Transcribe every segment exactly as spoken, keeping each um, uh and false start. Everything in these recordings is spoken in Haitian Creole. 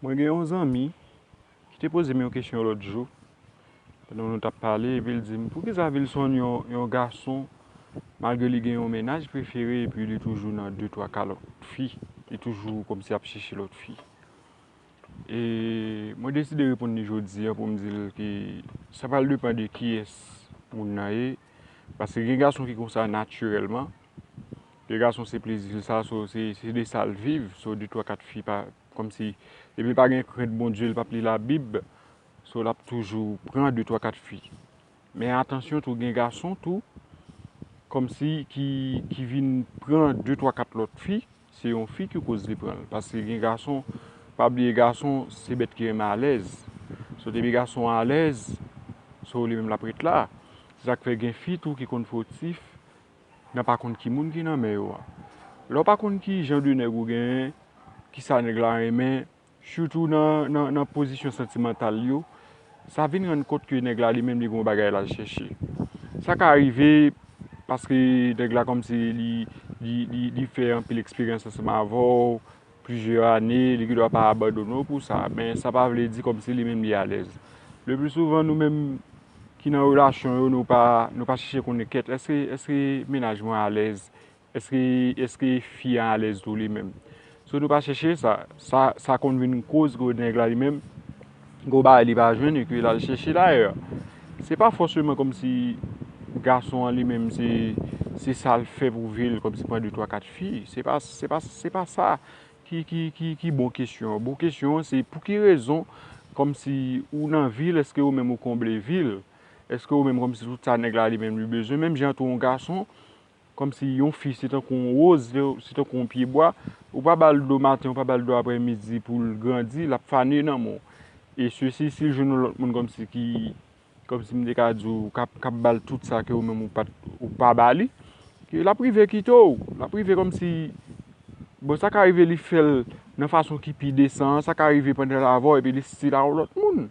Mwen gen yon zanmi ki te poze m yon kesyon lòt jou, pandan nou t ap pale, epi l di m, "Poukisa Wilson, yon, yon gason, malgre li gen yon mennaj prefere, epi li toujou nan de, twa, kat lòt fi, li toujou kòmsi ap chèche lòt fi?" E mwen deside reponn li jodi a pou m di l ke sa pral depann de kiyès moun nan ye, paske gen gason ki konsa natirèlman, gen gason se plezi l sa, so, se, se de sa l viv, so, de, twa, kat fi pa, kòmsi, depi l pa gen krent Bondye, l p ap li Labib, so, l ap toujou pran de, twa, kat fi. Men atansyon tou, gen gason tou, kòmsi ki, ki vin pran de, twa, kat lòt fi, se yon fi ki koz li pran l. Paske gen gason, pa bliye gason, se bèt ki renmen alèz. So, depi gason alèz, so, li menm l ap ret la. Se sa k fè gen fi tou ki konn fotif, nan pa konn ki moun ki nan men yo a. Lè w pa konn ki jan de nèg ou genyen, ki sa nèg la renmen, sitou nan, nan, nan pozisyon santimantal yo, sa vin rann kont ke nèg la li menm li gen yon bagay l al chèche. Sa ka rive paske nèg la kòmsi li, li, li, li fè anpil eksperyans ansanm avè w, plizyè ane, li gendwa pa abandone w pou sa, men sa pa vle di kòmsi li menm li alèz. Le pli souvan, nou menm ki nan relasyon yo, nou pa, nou pa chèche konnen kèt, èske, èske mennaj mwen alèz? Èske, èske fi an alèz tou li menm? So, nou pa chèche sa. Sa, sa konn vin koz ke nèg la li menm, gen yon bagay li pa jwenn e ke l al chèche dayè. Se pa fòseman kòmsi gason an li menm, se, se sa l fè pou vi l, kòmsi pran de, twa, kat fi. Se pa, se pa, se pa sa ki, ki, ki, ki bon kesyon an. Bon kesyon an, se pou ki rezon, kòmsi ou nan vi l, èske ou menm ou konble vi l? Èske ou menm kòmsi tout sa nèg la li menm li bezwen? Menm jan tou yon gason, kòmsi yon fi se tankou yon woz, se tankou yon pyebwa, ou pa ba l dlo maten, ou pa ba l dlo aprèmidi pou l grandi, l ap fane nan men w. E sesi, si l jwenn yon lòt moun kòmsi ki, kòmsi m te ka di w, k ap, k ap ba l tout sa ke ou menm ou pa t, ou pa ba li, ke l ap rive kite w, l ap rive kòmsi, bon, sa ka rive li fè l nan fason ki pi desan an, sa ka rive pandan l avè w epi li still a yon lòt moun.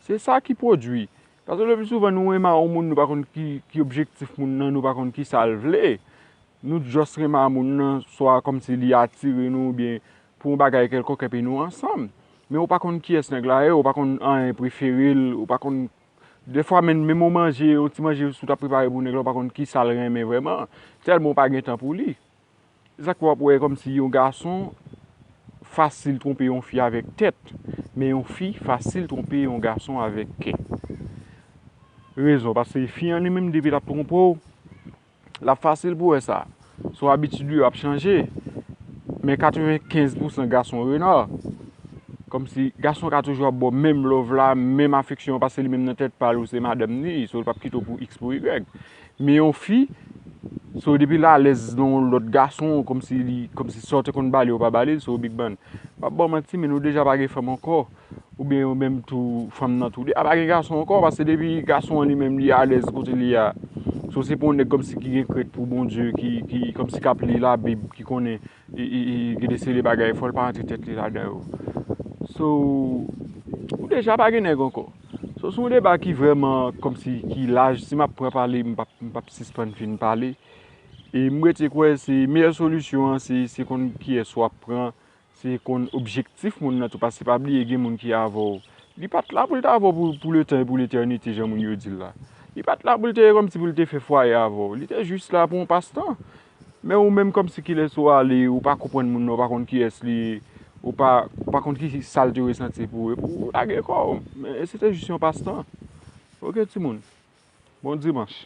Se sa ki pwodui. Paske le pli souvan, nou renmen a yon moun, nou pa konn ki, ki objektif moun nan, nou pa konn ki sa l vle. Nou just renmen a moun nan, swa kòmsi li atire nou, oubyen pou yon bagay kèlkonk, epi nou ansanm. Men ou pa konn kiyès nèg la ye, ou pa konn anyen prefere l, ou pa konn, dèfwa menm, menm yon manje, yon ti manje si w t ap prepare pou nèg la, ou pa konn ki sa l renmen vrèman, tèlman ou pa gen tan pou li. Se sa k fè w ap wè kòmsi yon gason fasil twonpe yon fi avèk tèt, men yon fi fasil twonpe yon gason avèk kè. Rezon, paske fi an li menm depi l ap twonpe w, l ap fasil pou wè sa. Se yon abitid li ap chanje. Men katrevenkenz pousan gason rena, kòmsi gason ka toujou ap ba w menm love la, menm afeksyon an, paske li menm nan tèt pa l ou se madanm li, so li p ap kite w pou x, pou y. Men yon fi, so depi l alèz nan yon lòt gason, kòmsi li, kòmsi sa w te konn ba li, ou pa ba li l, so big man. M p ap ba w manti, men nou deja pa gen fanm ankò. Oubyen yo menm tou, fanm nan tou deja pa gen gason ankò, paske depi gason an li menm li alèz kote li a, so se pa yon nèg kòmsi ki gen krent pou Bondye, ki, ki kòmsi k ap li Labib, ki konnen e, e, e, gen de seri de bagay, fò l pa rantre tèt li ladan yo. So, ou deja pa gen nèg ankò. So, se yon deba ki vrèman kòmsi ki laj. Si m ap pran pale, m p ap, m p ap sispann fin pale. E m rete kwè se meyè solisyon an, se, se konn kiyès w ap pran, se konn objektif moun nan tou, paske pa bliye gen moun ki avè w. Li pa t la pou l ta avè w pou, pou letan e pou letènite, jan moun yo di l la. Li pa t la pou l te kòmsi pou l te fè fwaye avè w. Li te jis la pou yon pastan. Men ou menm kòmsi kilès ou ale, ou pa konprann moun nan, ou pa konn kiyès li ye, ou pa, ou pa konn ki sa l te resanti pou ou, epi ou lage kò w. Men se te jis yon pastan. Oke, timoun. Bon dimanch.